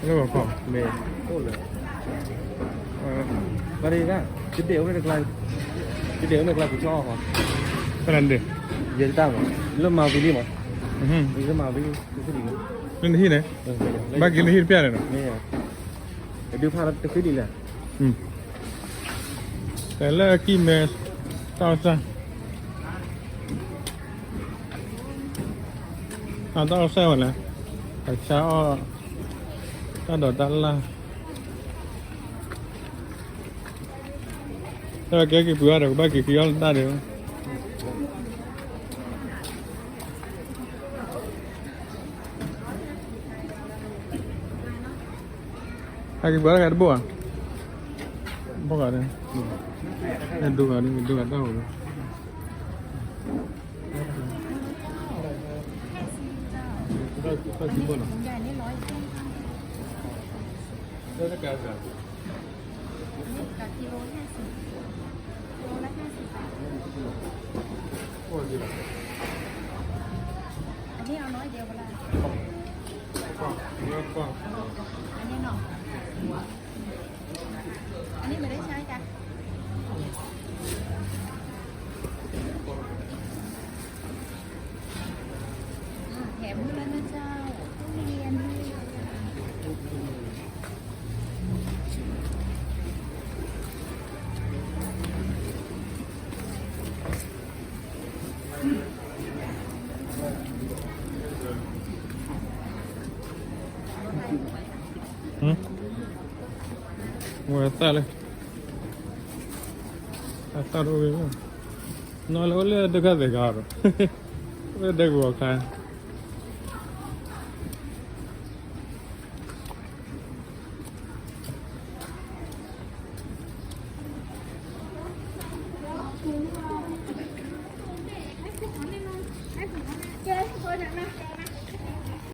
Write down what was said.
လၢဂီၤခီ, မ့ၢ်အိၣ်လၢ, ဘၣ်ဒ့ဒၣ်, ယဒဲးအိၣ်န့ၣ်တကျါ, ယဒဲးအိၣ်န့ၣ်တကျါ ကဆီအီၤဃီ, ဘၣ်ဒ့, ယဲတၢ်မး, လၢမၤဝံၤလံမး, လၢမၤဝံၤလံ, လၢနဟံၣ်န့ၣ်, ဘၣ်က့ၤနဟံၣ်တပျၢ်န့ၣ်နီၤ, မ့ၢ်, ဒုးဖးတဃံဒ်လဲၣ်, တဲလၢကံၢ်မဲ, တၢ်အီၣ်စၢ် အတၢ်အီၣ်စဲဝဲလဲၣ်, အဆါအီၣ်, တၢ်ဒိးတၢ်လၢ်, တၢ်ကဲက့ၤပှ့ၤအီၣ်ဒီး ကဘၣ်က့ၤက့ၤအီၣ်လၢတၢ်ဒဲး, ဟဲက့ၤပှ့ၤအီၣ်တဂၤတဘိၣ်ဧါ, ဘိၣ်ဂၤ, ဒိၣ်ဂၤ, ဒိၣ်ဂၤတၢ်အိၣ်လီၤ. อันนี้เอาน้อยเดียวก็ได้ อันนี้เนาะ อันนี้ไม่ได้ใช้จ้ะ แถมให้แล้วนะเจ้า ทุเรียน ဝဲသၣ်လၢ, အသၣ်တအိၣ်ဝဲ, နီၢ်လၢအိၣ်လၢဒုက္ခသည်ကီး, အိၣ်လၢဒဲကဝီၤခါ ကဲ